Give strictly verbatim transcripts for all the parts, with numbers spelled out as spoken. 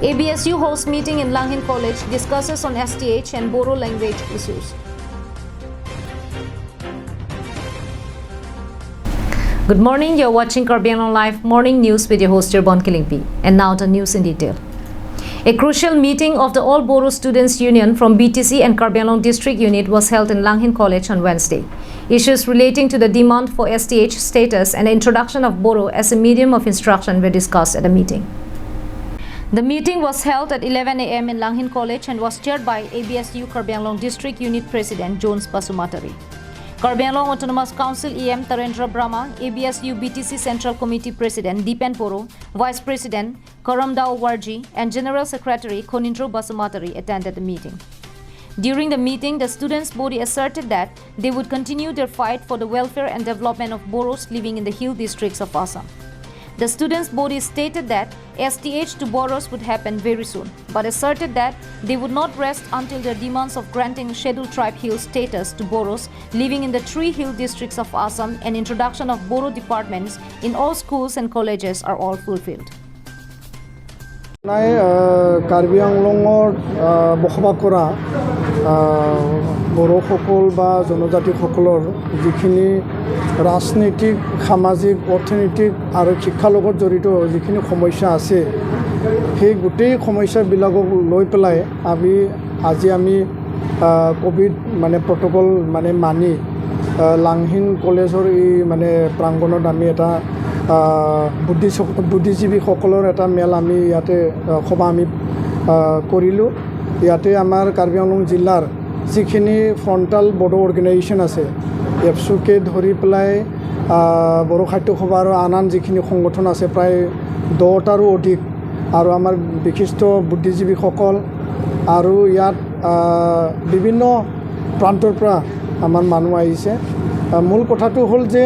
A B S U hosts meeting in Langhin College, discusses on S T H and Bodo language issues. Good morning, you're watching Karbi Anglong Live Morning News with your host Jirbon Killingpi. And now the news in detail. A crucial meeting of the All Bodo Students Union from B T C and Karbi Anglong District Unit was held in Langhin College on Wednesday. Issues relating to the demand for S T H status and the introduction of Bodo as a medium of instruction were discussed at the meeting. The meeting was held at eleven a m in Langhin College and was chaired by A B S U Karbi Anglong District Unit President Jones Basumatary. Karbi Anglong Autonomous Council E M Tarendra Brahma, A B S U B T C Central Committee President Dipen Boro, Vice President Karamdao Warji, and General Secretary Khonindro Basumatary attended the meeting. During the meeting, the students' body asserted that they would continue their fight for the welfare and development of Boros living in the hill districts of Assam. The students' body stated that S T H to Boros would happen very soon, but asserted that they would not rest until their demands of granting Scheduled Tribe Hill status to Boros living in the three hill districts of Assam and introduction of Bodo departments in all schools and colleges are all fulfilled. নাই, আহ, কাৰ্বি আংলঙত, আহ, বসবাস কৰা, আহ, বড়োসকল বা জনজাতিসকলৰ যিখিনি ৰাজনৈতিক, সামাজিক, অৰ্থনৈতিক আৰু শিক্ষাৰ লগত জড়িত যিখিনি সমস্যা আছে, সেই গোটেই সমস্যাবিলাকক লৈ পেলাই আমি আজি আমি, আহ, ক'ভিড মানে প্ৰট'কল মানে মানি, আহ, লাংহিন কলেজৰ এই মানে প্ৰাংগণত আমি এটা, আহ, বুদ্ধিজ-, বুদ্ধিজীৱীসকলৰ এটা মেল আমি ইয়াতে, আহ, সভা আমি, আহ, কৰিলোঁ। ইয়াতে আমাৰ কাৰ্বি আংলং জিলাৰ যিখিনি ফ্ৰণ্টেল বড়ো অৰ্গেনাইজেশ্যন আছে, এপচুকে ধৰি পেলাই, আহ, বড়ো সাহিত্য সভা আৰু আন আন যিখিনি সংগঠন আছে, প্ৰায় দহটাৰো অধিক, আৰু আমাৰ বিশিষ্ট বুদ্ধিজীৱীসকল আৰু ইয়াত, আহ, বিভিন্ন প্ৰান্তৰ পৰা আমাৰ মানুহ আহিছে। আহ, মূল কথাটো হ'ল যে,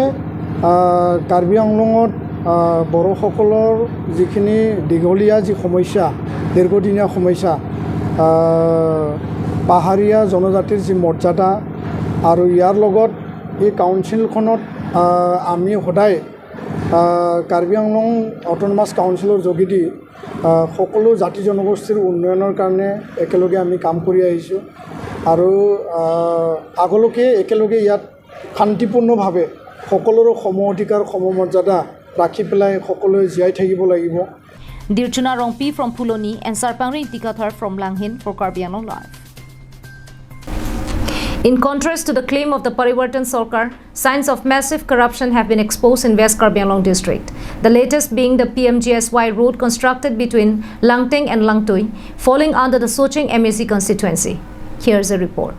আহ, কাৰ্বি আংলঙত, আহ, বড়োসকলৰ যিখিনি দীঘলীয়া যি সমস্যা, দীৰ্ঘদিনীয়া সমস্যা, আহ, পাহাৰীয়া জনজাতিৰ যি মৰ্যাদা আৰু ইয়াৰ লগত এই কাউন্সিলখনত, আহ, আমি সদায়, আহ, কাৰ্বি আংলং অট'নমাছ কাউন্সিলৰ যোগেদি, আহ, সকলো জাতি জনগোষ্ঠীৰ উন্নয়নৰ কাৰণে একেলগে আমি কাম কৰি আহিছোঁ আৰু, আহ, আগলৈকে একেলগে ইয়াত শান্তিপূৰ্ণভাৱে সকলোৰে সম অধিকাৰ, সম মৰ্যাদা ৰাখি পেলাই সকলোৱে জীয়াই থাকিব লাগিব। Dirchuna Rongpi from Phuloni and Sarpangri Dikathar from Langhin for Karbi Anglong Live. In contrast to the claim of the Parivartan Sorkar, signs of massive corruption have been exposed in West Karbi Anglong district, the latest being the P M G S Y road constructed between Langteng and Langtui, falling under the Socheng M A C constituency. Here's a report.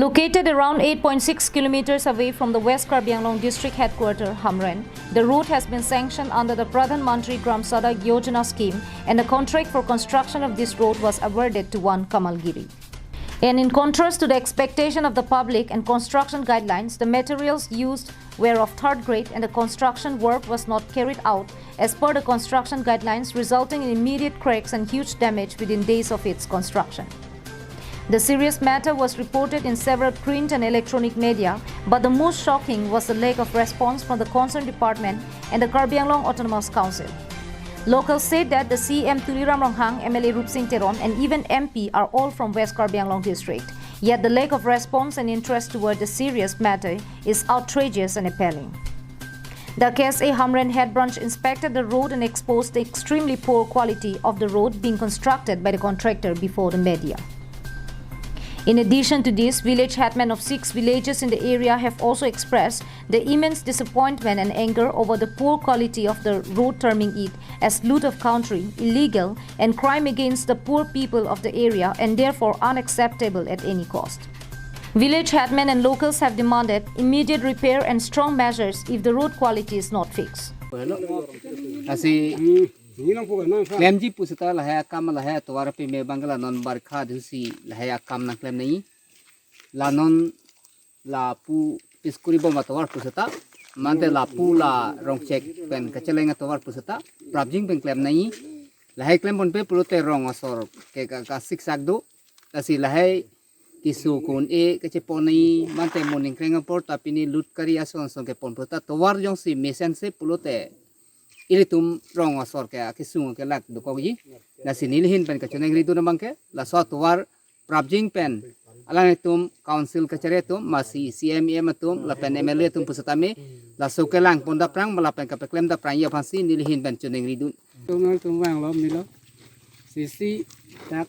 Located around eight point six kilometers away from the West Karbi Anglong district headquarter, Hamren, the road has been sanctioned under the Pradhan Mantri Gram Sadak Yojana scheme, and the contract for construction of this road was awarded to one Kamalgiri. And in contrast to the expectation of the public and construction guidelines, the materials used were of third grade and the construction work was not carried out as per the construction guidelines, resulting in immediate cracks and huge damage within days of its construction. The serious matter was reported in several print and electronic media, but the most shocking was the lack of response from the concerned department and the Karbi Anglong Autonomous Council. Locals said that the C M Tuliram Ronghang, M L A Rupsing Teron, and even M P are all from West Karbi Anglong district. Yet the lack of response and interest toward the serious matter is outrageous and appalling. The K S A Hamren head branch inspected the road and exposed the extremely poor quality of the road being constructed by the contractor before the media. In addition to this, village headmen of six villages in the area have also expressed the immense disappointment and anger over the poor quality of the road, terming it as loot of country, illegal, and crime against the poor people of the area, and therefore unacceptable at any cost. Village headmen and locals have demanded immediate repair and strong measures if the road quality is not fixed. Lasi klemji pusita lahai akam lahai atovar peme bangla non barkha dingsi lahai akam nangklem nai. La non lapu piskuri bom atovar pusita, mante lapu la rongchek pen kacheleng atovar pusita, prapjin pen klem nai. Lahai klem ponpe pulote rong asor ke ka, ka siksak do. Lasi lahai kisu kun e kachepon nai, mante moning kreng apor ta pini lut kari ason son kepon puta tovar jongsi mesense pulote ilitum rong asor ke akesung ke lak dokokji. Lasi neli ahin pen kachiningri dun abang ke, laso atovar prapjin pen alanglitum council kachari atum, masi C M, E M atum, lapen M L A atum pusitame laso kelang pon daprang, lapen kapaklem daprangji aphansi neli ahin pen chiningri dun. Tum nangtum vanglo milo. Sisi dak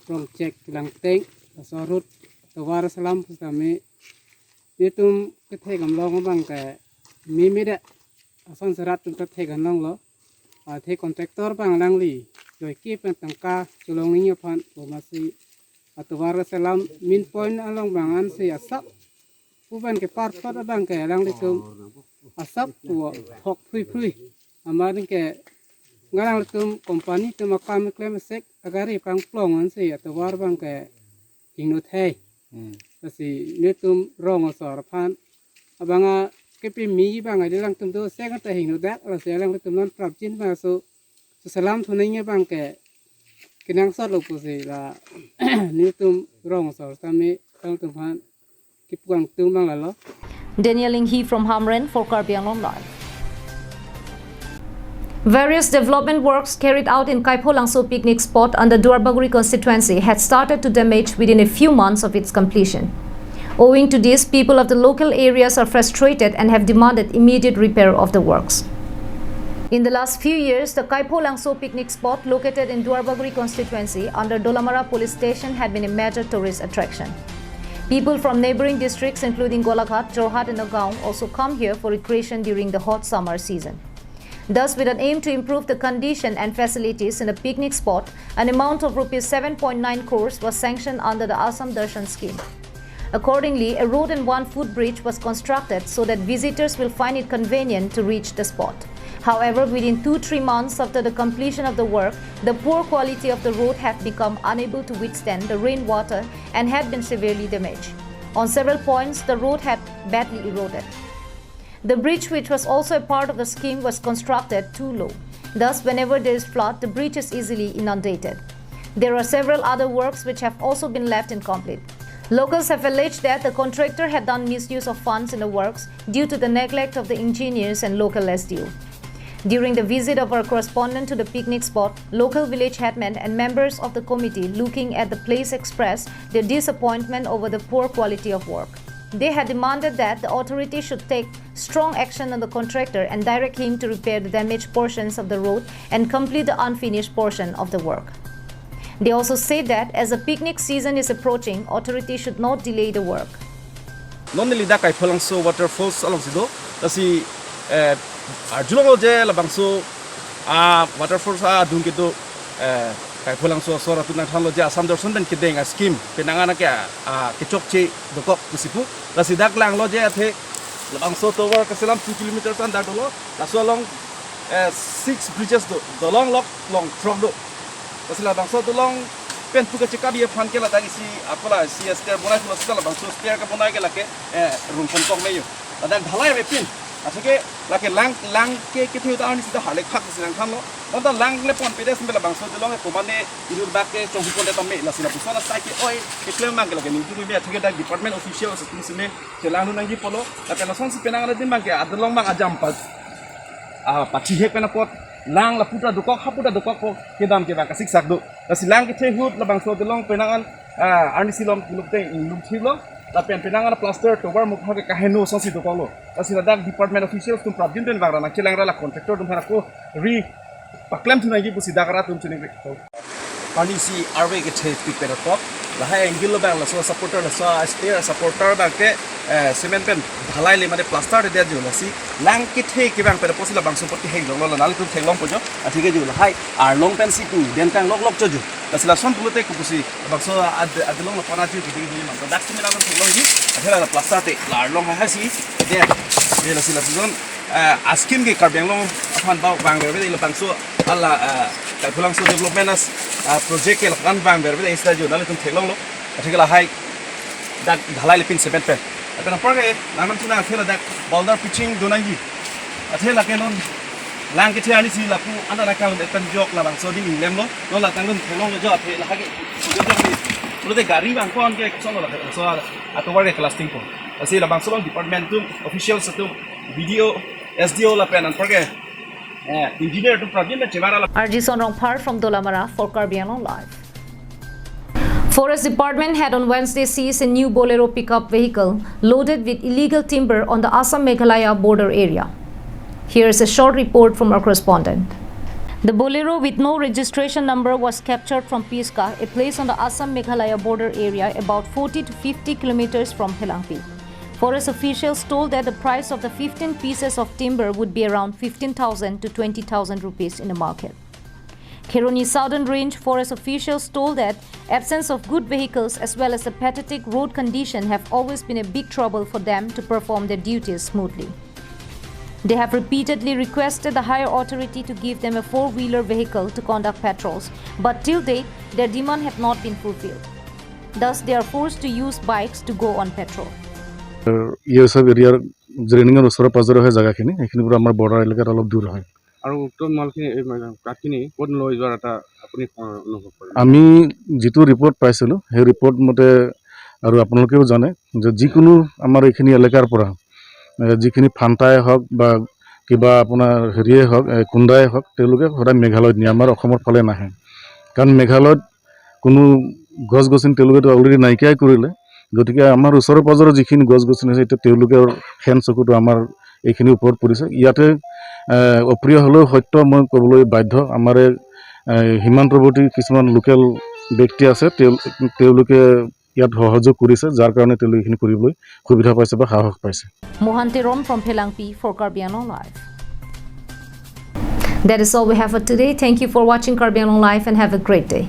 rong chek langteng, laso road atovar selam pusitame, nelitum kethek damlong abang ke mimi de, ason serat atum ta thek damlonglo. Athe contractor abang alangli joike pen tangka cholong nangji aphan, bo masi atovar selam main point along abang ansi asap pu pen kepar thot abang ke alanglitum asap pu thok phrui phrui. Amat ke ngalang atum company atum akam keklem sek agari pangplong ansi atovar abang ke hingno thei. Hmm. Lasi nelitum rong asor aphan abang a kepimi abang a alangtum do sek ta hingno dak, lasi alangtum non prapjin abang so, so selam thu nangji abang ke kenangsot lo pusi la nelitum rong asor tame alangtum aphan kipangtung abang lalo. Daniel Inghi from Hamren for Karbi Anglong Live. Various development works carried out in Kaipholangso picnic spot under Duarbagori constituency had started to damage within a few months of its completion. Owing to this, people of the local areas are frustrated and have demanded immediate repair of the works. In the last few years, the Kaipholangso picnic spot located in Duarbagori constituency under Dolamara police station had been a major tourist attraction. People from neighboring districts including Golaghat, Jorhat and Nagaon also come here for recreation during the hot summer season. Thus, with an aim to improve the condition and facilities in the picnic spot, an amount of rupees seven point nine crores was sanctioned under the Assam Darshan scheme. Accordingly, a road and one footbridge was constructed so that visitors will find it convenient to reach the spot. However, within two three months after the completion of the work, the poor quality of the road had become unable to withstand the rainwater and had been severely damaged. On several points, the road had badly eroded. The bridge, which was also a part of the scheme, was constructed too low. Thus, whenever there is flood, the bridge is easily inundated. There are several other works which have also been left incomplete. Locals have alleged that the contractor had done misuse of funds in the works due to the neglect of the engineers and local S D O. During the visit of our correspondent to the picnic spot, local village headmen and members of the committee looking at the place expressed their disappointment over the poor quality of work. They had demanded that the authority should take strong action on the contractor and direct him to repair the damaged portions of the road and complete the unfinished portion of the work. They also said that as the picnic season is approaching, authorities should not delay the work. Non neli dak Kaipholangso waterfalls alongsi do, lasi, eh, arjulonglo je labangso a waterfalls adung kedo, eh, Kaipholangso asor atum nangthanlo je Assam Darshan pen kedeng a scheme penang an ke, ah, kechokche dokok pusi pu. Lasi dak langlo je athe labangso tovar kaselam two kilometers an dak dolo. Laso along, eh, six bridges do, dolong lok long throk do. Lasi labangso dolong pen pu kachekabi aphan ke ladak isi apola isi stair bonai pulo sita labangso stair kebonai ke lake, eh, rung konkong meyo. Ladak dhalai avepin. Atheke lake lang, lang ke kethe ta arnisi ta harlek phak si nangthanlo. Bonta lang le ponpe det si me labangso dolong ke komane idur bak ke chonghu pondet tame, lasi lapuson asai ke oi keklem abang ke lake ningtu me atheke dak department official atum si me chelang dun nangji pulo. Lapen lasonsi penang an adin abang ke adolong abang ajam pa, ah, pachihek pen apot lang lapu ta dokok, hapu ta dokok po kedam ke abang kasiksak do. Lasi lang kethe ahut labangso dolong penang an, ah, arnisi lom kuluk te inglum thilo. Lapen penang an plaster tovar mukha ke kaheno asonsi dokoklo. Lasi ladak department officials atum prapjin pen abang ra nangchelang ra la contractor atum aphan ako ri paklem thu nangji pusi dak rat atum chiningri. Arnisi arve kethe pik pen apot, lahai angle lo abang laso supporter, laso stair supporter abang ke, eh, cement pen dhalai le mane plaster de jo, lasi lang kethe ke abang pen apotsi labangso apot keheng longlo, la nanglitum theklongpo jo. Atheke jo lahai arlong pensi pu den kangloklok jo jo. Lasi lason pulote kopusi labangso ad-, adolong lo pona jo, jo, jo, jo, man. Dak si me nanglitum theklongji, athe la plaster te la arlong hai hai si de. De lasi lason, eh, a scheme ke Karbi Anglong aphan bau vangverve de, labangso ala, eh, Kaipholangso development as, eh, project ke lakan vangverve de, isi ta jo nanglitum theklonglo. Atheke lahai dak dhalai le pin cement pen. Lapen apor ke nangnam chuna athe ladak boulder pitching do nangji. Athe lake non lang kethe arnisi lapu anta nangkang pen jok labangso ding inglemlo. Non la tangdun theklonglo jo athe lahai ke. Pulote gari abang ko-an ke kosonlo lake. So atovar ke kelasting po. Lasi labangso along department atum, officials atum, B D O, S D O lapen anpar ke Eh, engineer to Pradyumna Chevara la R G Sonrongphar from Dolamara for Karbi Anglong Live. Forest Department had on Wednesday seized a new Bolero pickup vehicle loaded with illegal timber on the Assam-Meghalaya border area. Here is a short report from our correspondent. The Bolero with no registration number was captured from Piska, a place on the Assam-Meghalaya border area about forty to fifty kilometers from Phelangpi. Forest officials told that the price of the fifteen pieces of timber would be around fifteen thousand to twenty thousand rupees in the market. Kheroni Southern Range forest officials told that absence of good vehicles as well as the pathetic road condition have always been a big trouble for them to perform their duties smoothly. They have repeatedly requested the higher authority to give them a four-wheeler vehicle to conduct patrols, but till date, their demand have not been fulfilled. Thus, they are forced to use bikes to go on patrol. ইয়ে সব এৰিয়াৰ ড্ৰেইনিঙৰ ওচৰে পাজৰে হয় জেগাখিনি, সেইখিনিৰ পৰা আমাৰ বৰ্ডাৰ এলেকাত অলপ দূৰ হয়। আৰু উক্ত মালখিনি, এই মানে কাঠখিনি ক'ত লৈ যোৱাৰ এটা আপুনি, আহ, অনুভৱ কৰে? আমি যিটো ৰিপৰ্ট পাইছিলোঁ, সেই ৰিপৰ্ট মতে, আৰু আপোনালোকেও জানে যে যিকোনো আমাৰ এইখিনি এলেকাৰ পৰা, এ, যিখিনি ফান্তাই হওক বা কিবা আপোনাৰ হেৰিয়ে হওক, এ, কুন্দাই হওক, তেওঁলোকে সদায় মেঘালয়ত নিয়ে, আমাৰ অসমৰ ফালে নাহে। কাৰণ মেঘালয়ত কোনো গছ গছনি তেওঁলোকেতো অলৰেডি নাইকিয়াই কৰিলে। গতিকে আমাৰ ওচৰে পাজৰে যিখিনি গছ গছনি আছে, এতিয়া তেওঁলোকৰ শেন চকুটো আমাৰ এইখিনিৰ ওপৰত পৰিছে। ইয়াতে, এ, অপ্ৰিয় হ'লেও সত্য মই ক'বলৈ বাধ্য। আমাৰে, এ, সীমান্তৱৰ্তী কিছুমান লোকেল ব্যক্তি আছে, তেওঁ-, তেওঁলোকে ইয়াত সহযোগ কৰিছে, যাৰ কাৰণে তেওঁলোকে এইখিনি কৰিবলৈ সুবিধা পাইছে বা সাহস পাইছে। Mohan Teron from Phelangpi for Karbi Anglong Live. That is all we have for today. Thank you for watching Karbi Anglong Live and have a great day.